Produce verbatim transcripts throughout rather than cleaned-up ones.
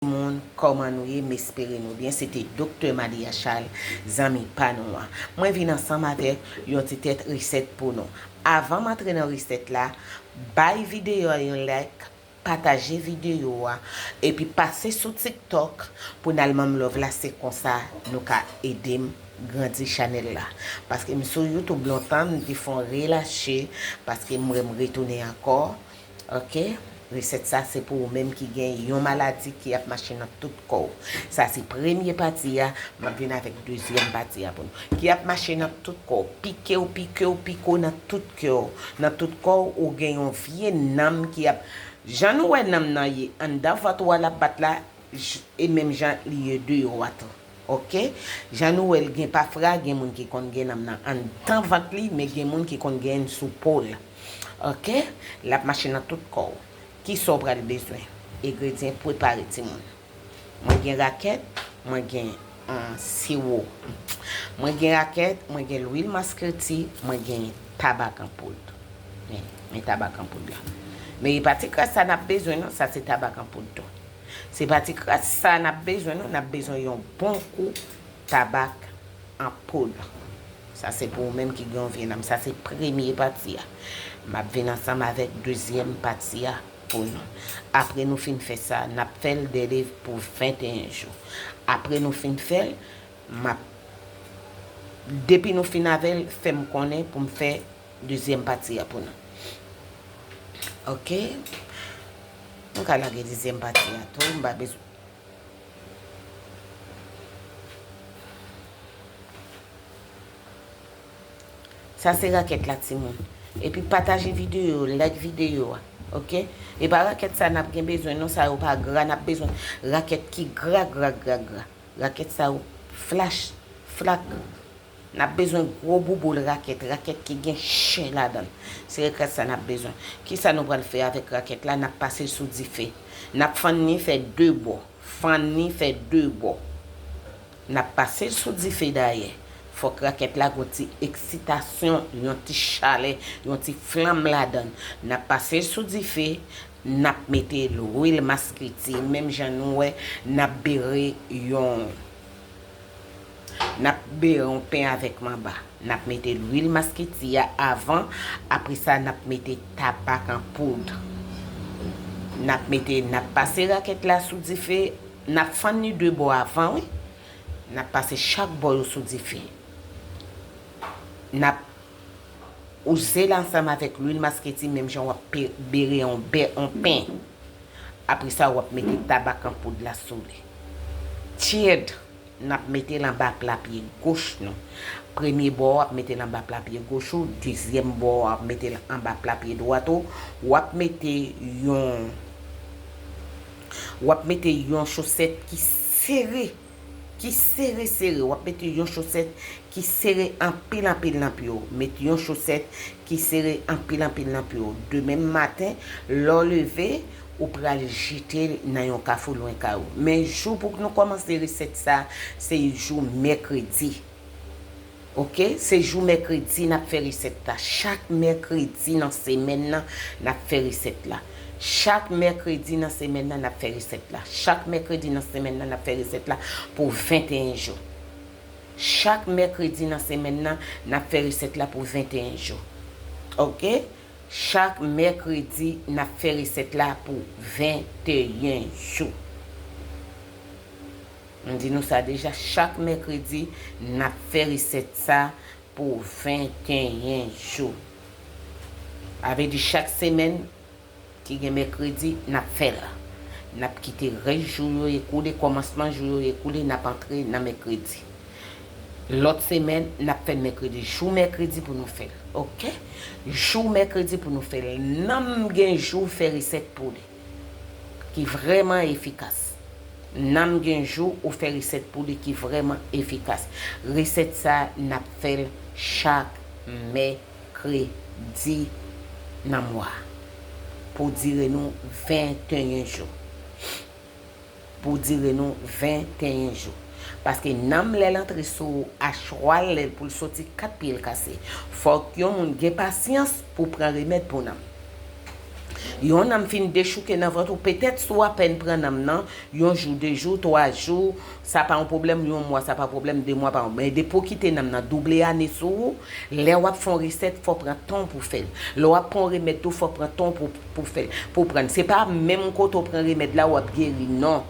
Moun, kòman nou ye? M espere nou byen. Se te Doktè Malia Charles, zanmi pa nou an. Mwen vin ansanm avèk yon ti tèt resèt pou nou. Avan m antre nan resèt la, bay videyo a yon like, pataje videyo a, epi pase sou TikTok pou n al ban m love la. Se konsa nou ka ede m grandi chanèl la. Paske m sou YouTube lontan, m te fè yon relache, paske m wè m retounen ankò. Ok? Resèt sa se pou ou menm ki gen yon maladi ki ap mache nan tout kò w. Sa se premye pati a, m ap vin avèk dezyèm pati a pou nou. Ki ap mache nan tout kò w, pike w, pike w, pike w nan tout kò w. Nan tout kò w, ou gen yon vye nanm ki ap, jan nou wè nanm nan ye anndan vant ou a l ap bat la, j- e menm jan li ye deyò a tou. Ok? Jan nou wè l gen pafra, gen moun ki konn gen nanm nan anndan vant li, men gen moun ki konn gen l sou po l. Ok? L ap mache nan tout kò w. Kisa w pral bezwen? Engredyan prepare, timoun. Mwen gen rakèt, mwen gen an siwo. Mwen gen rakèt, mwen gen lwil maskreti, mwen gen tabak an poud. Men, men tabak an poud la. Men e pa ti kras sa n ap bezwen non, sa se tabak an poud tou. Se pa ti kras sa n ap bezwen non, n ap bezwen yon bon kou tabak an poud. Sa se pou ou menm ki gen yon vye nanm. Sa se premye pati a. M ap vin ansanm avèk dezyèm pati a pou nou. Apre nou fin fè sa, n ap fè l dèle pou venteyen jou. Apre nou fin fè l, m ap, depi nou fin avè l, fè m konnen pou m fè dezyèm pati a pou nou. Ok? Nou ka lage dezyèm pati a tou, m pa bezwen. Sa se rakèt la, timoun. Epi pataje videyo, like videyo a. Ok? E pa rakèt sa n ap gen bezwen non, sa yo pa gra, n ap bezwen rakèt ki gra, gra, gra, gra. Rakèt sa yo flash, flak. N ap bezwen gwo bouboul rakèt, rakèt ki gen chen ladan l. Se rakèt sa n ap bezwen. Kisa nou pral fè avèk rakèt la? N ap pase l sou dife. N ap fann li fè de bò. Fann li fè de bò. N ap pase l sou dife dayè. Fòk rakèt la gon ti eksitasyon, yon ti chalè, yon ti flanm ladan l. N ap pase l sou dife, n ap mete lwil maskreti, menm jan nou wè, n ap bere yon, n ap bere yon pen avèk manba. N ap mete lwil maskreti a avan, apre sa n ap mete tabak an poud. N ap mete, n ap pase rakèt la sou dife, n ap fann li de bò avan, wi. N ap pase chak bò yo sou dife. N ap wouze l ansanm avèk lwil maskreti, menm jan w ap pe- bere yon bè, yon pen. Apre sa, w ap mete tabak an poud la sou li. Tyèd, n ap mete l anba pla pye goch nou. Premye bò, w ap mete l anba pla pye goch ou. Dezyèm bò, w ap mete l anba pla pye dwat ou. W ap mete yon, w ap mete yon chosèt ki sere, ki sere sere. W ap mete yon chosèt ki sere anpil anpil nan pye w. Met yon chosèt ki sere anpil anpil nan pye w. Demen maten, lè w leve, ou pral jete l nan yon kafou lwen kay ou. Men jou pou nou kòmanse resèt sa, se jou mèkredi. Ok? Se jou mèkredi n ap fè resèt la. Chak mèkredi nan semèn nan, n ap fè resèt la. Chak mèkredi nan semèn nan, n ap fè resèt la. Chak mèkredi nan semèn nan, n ap fè resèt la pou venteyen jou. Chak mèkredi nan semèn nan, n ap fè resèt la pou venteyen jou. Ok? Chak mèkredi, n ap fè resèt la pou venteyen jou. M di nou sa deja, chak mèkredi, n ap fè resèt sa pou venteyen jou. A vle di chak semèn ki gen mèkredi, n ap fè l. N ap kite rès jou yo ekoule, kòmansman jou yo ekoule, n ap antre nan mèkredi. Lòt semèn, n ap fè l mèkredi. Jou mèkredi pou nou fè l. Ok? Jou mèkredi pou nou fè l. Nanm gen jou fè resèt pou li ki vrèman efikas. Nanm gen jou ou fè resèt pou li ki vrèman efikas. Resèt sa, n ap fè l chak mèkredi nan mwa pou dire nou venteyen jou. Pou dire nou venteyen jou. Paske nanm lè l antre sou ou a chwal, lè l pou l soti kat pye l kase. Fòk yon moun gen pasyans pou pran remèd pou nanm. Yon nanm fin dechouke nan vant ou, petèt si w apèn pran nanm nan, yon jou, de jou, twa jou, sa pa yon pwoblèm, yon mwa, sa pa pwoblèm, de mwa pa yon, men depi w kite nanm nan double ane sou ou, lè w ap fè yon resèt, fò w pran tan w pou fè l. Lè w ap pran yon remèd tou, fò w pran tan w pou, pou fè l, pou w pran l. Se pa menm kote w pran remèd la, w ap geri, non.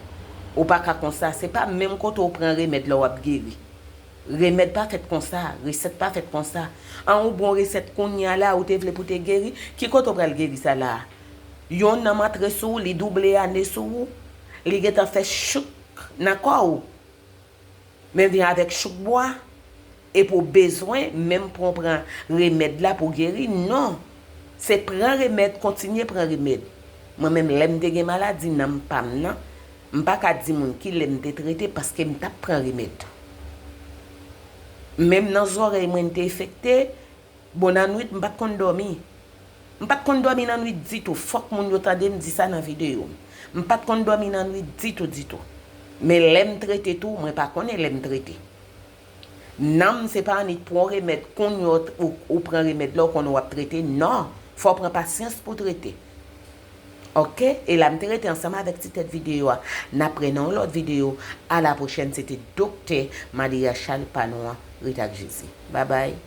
Ou pa ka konsa, se pa menm kote w pran remèd la, w ap geri. Remèd pa fèt konsa, resèt pa fèt konsa. An ou bon resèt kounye a la, ou te vle pou te geri, ki kote w pral geri sa la a? Yon nanm antre sou ou, li double ane sou ou, li gentan fè chouk nan kò w. Men vin avèk chouk bwa, epi w bezwen menm pou w pran remèd la pou geri? Non. Se pran remèd, kontinye pran remèd. Mwen menm, lè m te gen maladi nanm pa m nan, m pa ka di moun ki lè m te trete paske m t ap pran remèd. Menm nan zòrèy mwen, m te enfekte, bon, nan nwit, m pa t konn dòmi. M pa t konn dòmi nan nwit ditou. Fòk moun yo tande m di sa nan videyo m. M pa t konn dòmi nan nwit ditou, ditou. Men lè m trete tou, mwen pa konnen lè m trete. Nanm se pa annik pran remèd, kounye a w, ou, ou pran remèd la, ou konnen w ap trete. Non, fò w pran pasyans pou w trete. Oke? E la m te rete ansanm avèk ti tèt videyo a. N ap wè nan yon lòt videyo. A la pwochèn, se te Doktè Malia Charles pa nou an. Ret ak Jezi. Babay.